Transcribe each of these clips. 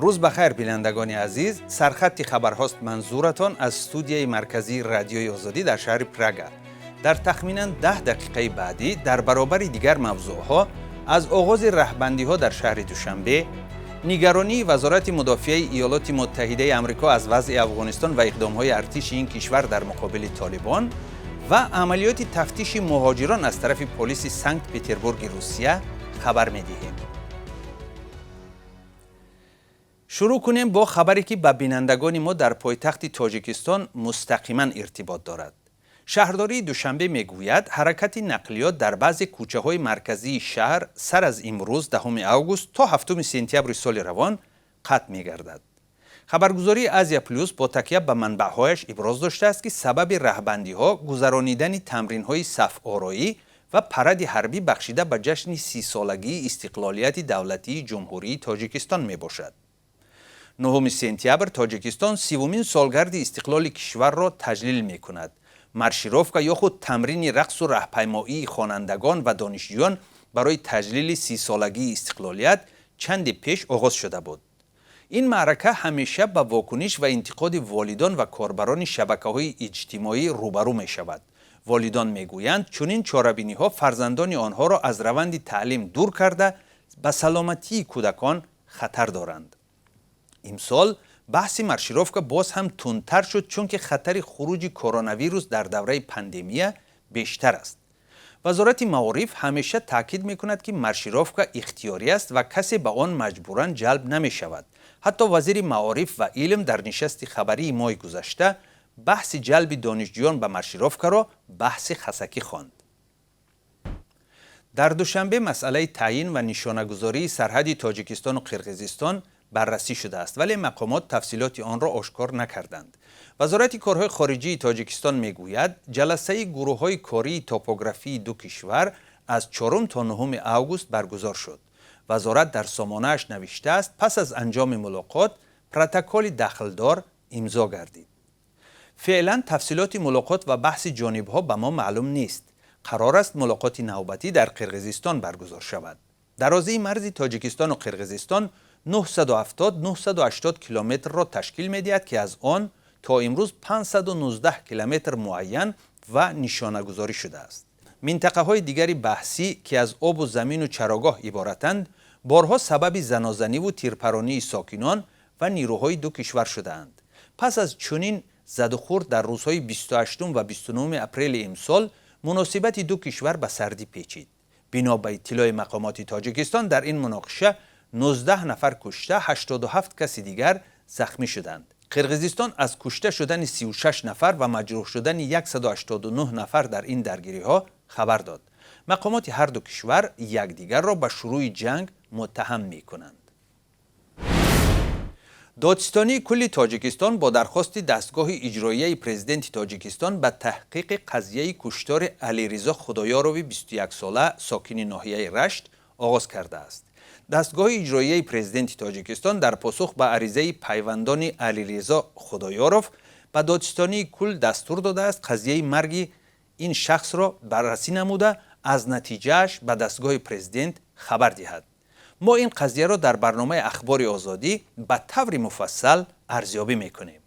Рӯз ба хайр, бинандагони азиз. Сархатти хабарҳост манзуратон аз студияи марказии Радиои Озодӣ дар шаҳри Прага. Дар тахминан 10 дақиқаи баъдӣ дар баробари дигар мавзӯъҳо аз оғози раҳбандиҳо дар шаҳри Душанбе, нигаронии Вазорати мудофиаи Иёлоти Муттаҳидаи Амрико аз вазъи Афғонистон ва иқдомҳои артиши ин кишвар дар муқобили Толибон ва амалиёти тафтиши муҳоҷирон аз тарафи полиси Санкт Петербурги Русия хабар медиҳем. Шурӯъ кунем бо хабаре, ки ба бинандагони мо дар пойтахти Тоҷикистон мустақиман иртибот дорад. Шаҳрдории Душанбе мегӯяд, ҳаракати нақлиёт дар баъзе кӯчаҳои марказии шаҳр сар аз имрӯз, 10 август, то 7 сентябри соли равон қатъ мегардад. Хабаргузории Азия Плюс бо такя ба манбаъҳояш иброз доштааст, ки сабаби раҳбандиҳо гузаронидани тамринҳои сафороӣ ва паради ҳарбӣ бахшида ба ҷашни 30-солагии истиқлолияти давлатии Ҷумҳурии Тоҷикистон мебошад. 9 сентябр Тоҷикистон 30-умин солгарди истиқлоли кишварро таҷлил мекунад. Маршировка ё худ тамрини рақсу раҳпаймоии хонандагон ва донишҷӯён барои таҷлили 30-солагии истиқлолият чанде пеш оғоз шуда буд. Ин маърака ҳамеша ба вокуниш ва интиқоди волидон ва корбарони шабакаҳои иҷтимоӣ рӯбарӯ мешавад. Волидон мегӯянд, чунин чорабиниҳо фарзандони онҳоро аз раванди таълим дур карда, ба саломатии кӯдакон хатар доранд. Имсол баҳси маршировка боз ҳам тундтар шуд, чунки хатари хуруҷи коронавирус дар давраи пандемия бештар аст. Вазорати маориф ҳамеша таъкид мекунад, ки маршировка ихтиёрӣ аст ва касе ба он маҷбуран ҷалб намешавад. Ҳатто вазири маориф ва илм дар нишасти хабарии моҳи гузашта баҳси ҷалби донишҷӯён ба маршировкаро баҳси хасакӣ хонд. Дар Душанбе масъалаи таъйин ва нишонагузории сарҳади Тоҷикистону Қирғизистон баррасӣ шудааст, вале мақомот тафсилоти онро ошкор накарданд. Вазорати корҳои хориҷии Тоҷикистон мегӯяд, ҷаласаи гурӯҳҳои кории топографии ду кишвар аз 4 то 9 август баргузор шуд. Вазорат дар сомонааш навиштааст, пас аз анҷоми мулоқот протоколи дахлдор имзо гардид. Феълан тафсилоти мулоқот ва баҳси ҷонибҳо ба мо маълум нест. Қарор аст, мулоқоти навбатӣ дар Қирғизистон баргузор шавад. Дарозии марзи Тоҷикистону Қирғизистон 970-980 километрро ташкил медиҳад, ки аз он то имрӯз 519 километр муайян ва нишонагузорӣ шудааст. Минтақаҳои дигари баҳсӣ, ки аз обу замину чарогоҳ иборатанд, борҳо сабаби занозаниву тирпаронии сокинон ва нирӯҳои ду кишвар шудаанд. Пас аз чунин задухӯрд дар рӯзҳои 28 ва 29 апрели имсол муносибати ду кишвар ба сардӣ печид. Бино ба иттилои мақомоти Тоҷикистон, дар ин муноқиша 19 нафар кушта, 87 каси дигар захмӣ шуданд. Қирғизистон аз кушта шудани 36 нафар ва маҷрӯҳ шудани 189 нафар дар ин даргириҳо хабар дод. Мақомоти ҳарду кишвар якдигарро ба шурӯи ҷанг муттаҳам мекунанд. Додситонии кулли Тоҷикистон бо дархости дастгоҳи иҷроияи президенти Тоҷикистон ба таҳқиқи қазияи куштори Алиризо Худоёрови 21-сола, сокини ноҳияи Рашт, оғоз кардааст. Дастгоҳи иҷроияи президенти Тоҷикистон дар посух ба аризаи пайвандони Алиризо Худоёров ба додситонии кул дастур додааст, қазияи марги ин шахсро баррасӣ намуда, аз натиҷааш ба дастгоҳи президент хабар диҳад. Мо ин қазияро дар барномаи Ахбори Озодӣ ба таври муфассал арзёбӣ мекунем.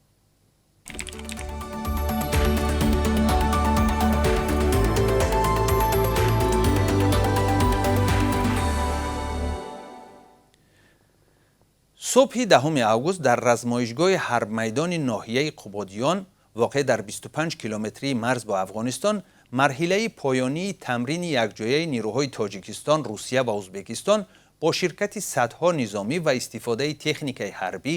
Субҳи 10 август дар размоишгоҳи ҳарбмайдони ноҳияи Қубодиён, воқеъ дар 25 километрии марз бо Афғонистон, марҳилаи поёнии тамрини якҷояи нирӯҳои Тоҷикистон, Русия ва Узбекистон бо ширкати садҳо низомӣ ва истифодаи техникаи ҳарбӣ,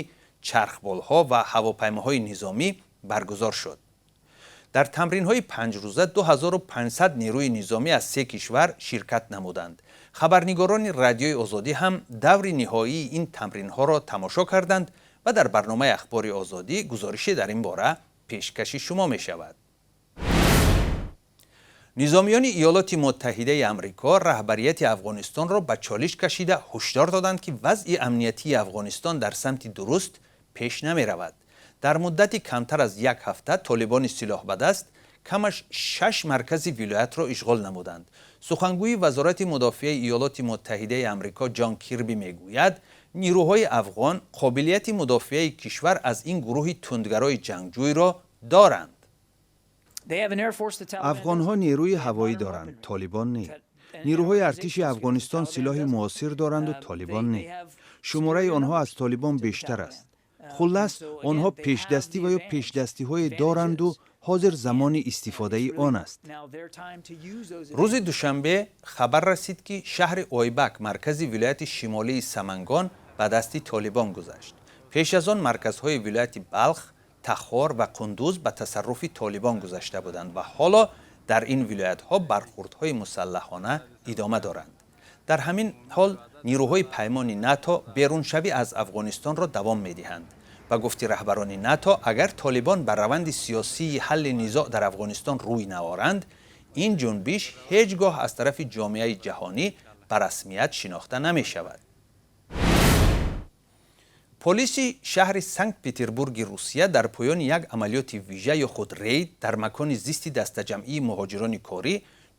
чархболҳо ва ҳавопаймоҳои низомӣ баргузор шуд. Дар тамринҳои 5-рӯза 2500 нерӯи низомӣ аз се кишвар ширкат намуданд. Хабарнигорони Радиои Озодӣ ҳам даври ниҳоии ин тамринҳоро тамошо карданд ва дар барномаи Ахбори Озодӣ гузорише дар ин бора пешкаши шумо мешавад. Низомиёни Иёлоти Муттаҳидаи Амрико раҳбарияти Афғонистонро ба чолиш кашида, ҳушдор доданд, ки вазъи амниятии Афғонистон дар самти дуруст пеш намеравад. Дар муддати камтар аз як ҳафта толибони силоҳбадаст камаш шаш маркази вилоятро ишғол намуданд. Сухангӯи Вазорати мудофиаи Иёлоти Муттаҳидаи Амрико Ҷон Кирби мегӯяд, Нирӯҳои афғон қобилияти мудофиаи кишвар аз ин гурӯҳи тундгарои ҷангҷӯйро доранд. Афғонҳо нерӯи ҳавоӣ доранд, Толибон не. Нирӯҳои артиши Афғонистон силоҳи муосир доранду, Толибон не. Шумораи онҳо аз Толибон бештар аст. Хуллас, онҳо пешдастӣ ва ё пешдастиҳое доранду ҳозир замони истифодаи он аст. Рӯзи душанбе хабар расид, ки шаҳри Ойбак, маркази вилояти шимолии Самангон, ба дасти Толибон гузашт. Пеш аз он марказҳои вилояти Балх, Тахор ва Қундуз ба тасарруфи Толибон гузашта буданд ва ҳоло дар ин вилоятҳо бархурдҳои мусаллаҳона идома доранд. Дар ҳамин ҳол нирӯҳои паймони НАТО беруншавӣ аз Афғонистонро давом медиҳанд. Ба гуфти раҳбарони НАТО, агар Толибон ба раванди сиёсии ҳалли низоъ дар Афғонистон рӯй наоранд, ин ҷунбиш ҳеҷ гоҳ аз тарафи ҷомеаи ҷаҳонӣ ба расмият шинохта намешавад. Полиси шаҳри Санкт Петербурги Русия дар поёни як амалиёти вижа ё худ рейд дар макони зисти дастаҷамъии муҳоҷирони корӣ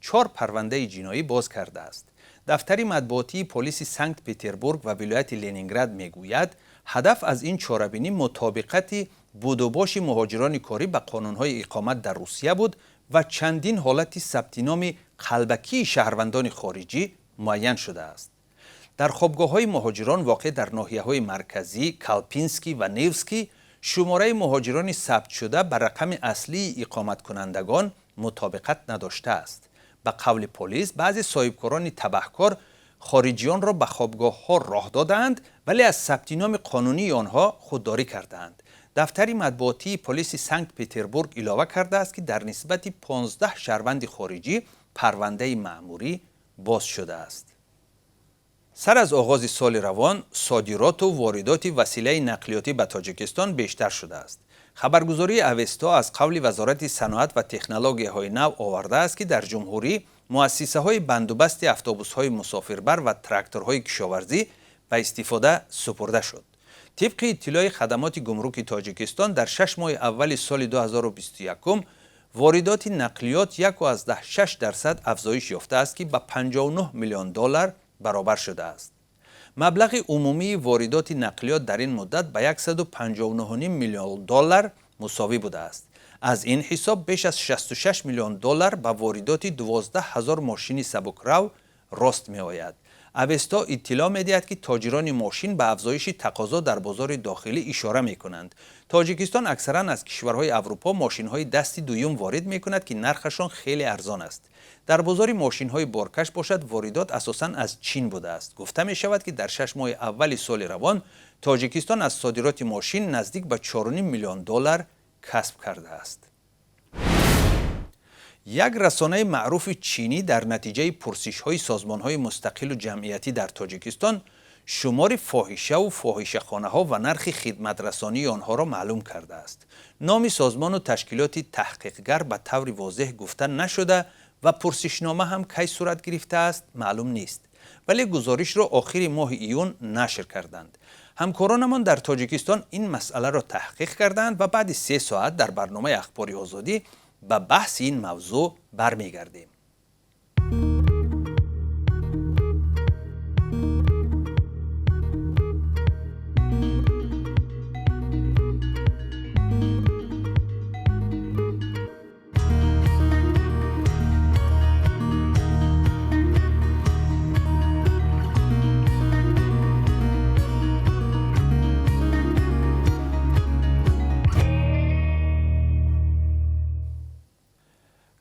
чор парвандаи ҷиноӣ боз кардааст. Дафтари матбуотии полиси Санкт Петербург ва вилояти Ленинград мегӯяд, ҳадаф аз ин чорабинӣ мутобиқати будубоши муҳоҷирони корӣ ба қонунҳои иқомат дар Русия буд ва чандин ҳолати сабтиноми қалбакии шаҳрвандони хориҷӣ муайян шудааст. Дар хобгоҳҳои муҳоҷирон, воқеъ дар ноҳияҳои марказӣ, Калпинский ва Невский, шумораи муҳоҷирони сабтшуда ба рақами аслии иқоматкунандагон мутобиқат надоштааст. Ба қавли полис, баъзе соҳибкорони табаҳкор хориҷиёнро ба хобгоҳҳо роҳ додаанд, вале аз сабтиноми қонунии онҳо худдорӣ кардаанд. Дафтари матбуотии полиси Санкт Петербург илова кардааст, ки дар нисбати 15 шаҳрванди хориҷӣ парвандаи маъмурӣ боз шудааст. Сар аз оғози соли равон содироту воридоти василаи нақлиётӣ ба Тоҷикистон бештар шудааст. Хабаргузории Авесто аз қавли Вазорати саноат ва технологияҳои нав овардааст, ки дар ҷумҳурӣ муассисаҳои бандубасти автобусҳои мусофирбар ва тракторҳои кишоварзӣ ба истифода супурда шуд. Тибқи иттилои хадамоти гумруки Тоҷикистон, дар 6 моҳи аввали соли 2021 воридоти нақлиёт 1,6% афзоиш ёфтааст, ки ба 59 миллион доллар баробар шудааст. Маблағи умумии воридоти нақлиёт дар ин муддат ба 159 миллион доллар мусовӣ будааст. Аз ин ҳисоб беш аз 66 миллион доллар ба воридоти 12 ҳазор мошини сабукрав рост меояд. Авесто иттилоъ медиҳад, ки тоҷирони мошин ба афзоиши тақозо дар бозори дохилӣ ишора мекунанд. Тоҷикистон аксаран аз кишварҳои Аврупо мошинҳои дасти дуюм ворид мекунад, ки нархашон хеле арзон аст. Дар бозори мошинҳои боркаш бошад, воридот асосан аз Чин будааст. Гуфта мешавад, ки дар 6 моҳи аввали соли равон Тоҷикистон аз содироти мошин наздик ба 4 миллион доллар касб кардааст. Як расонаи маъруфи чинӣ дар натиҷаи пурсишҳои созмонҳои мустақилу ҷамъиятӣ дар Тоҷикистон шумори фоҳишаву фоҳишахонаҳо ва нархи хидматрасонии онҳоро маълум кардааст. Номи созмону ташкилоти таҳқиқгар ба таври возеҳ гуфта нашуда ва пурсишнома ҳам кай сурат гирифтааст, маълум нест, вале гузоришро охири моҳи июн нашр карданд. Ҳамкоронамон дар Тоҷикистон ин масъаларо таҳқиқ карданд ва баъди 3 соат дар барномаи Ахбори Озодӣ ба баҳси ин мавзӯъ бармегардем.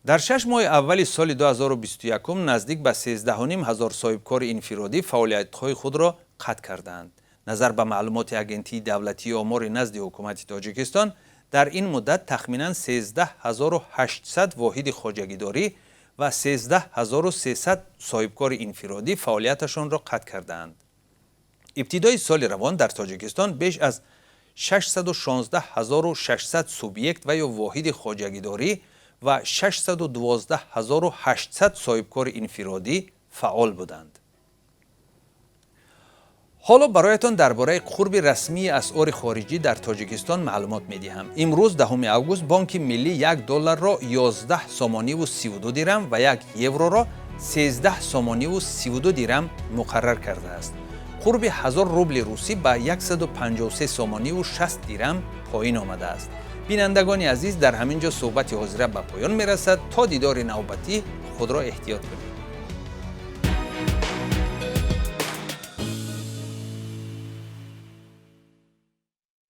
Дар 6 моҳи аввали соли 2021 наздик ба 13,5 ҳазор соҳибкори инфиродӣ фаъолиятҳои худро қатъ кардаанд. Назар ба маълумоти Агентии давлатии омори назди ҳукумати Тоҷикистон, дар ин муддат тахминан 13 800 воҳиди хоҷагидорӣ ва 13 300 соҳибкори инфиродӣ фаъолияташонро қатъ кардаанд. Ибтидои соли равон дар Тоҷикистон беш аз 616 600 субъект ва ё воҳиди хоҷагидорӣ ва 612 800 соҳибкори инфиродӣ фаъол буданд. Ҳоло бароятон дар бораи қурби расмии асъори хориҷӣ дар Тоҷикистон маълумот медиҳам. Имрӯз, 10 август, Бонки Миллӣ 1 долларро 11 сомониву 32 дирам ва 1 евроро 13 сомониву 32 дирам муқаррар кардааст. Қурби 1000 рубли русӣ ба 153 сомониву 60 дирам поин омадааст. Бинандагони азиз, дар ҳамин ҷо суҳбати ҳозира ба поён мерасад. То дидори навбатӣ худро эҳтиёт кунед.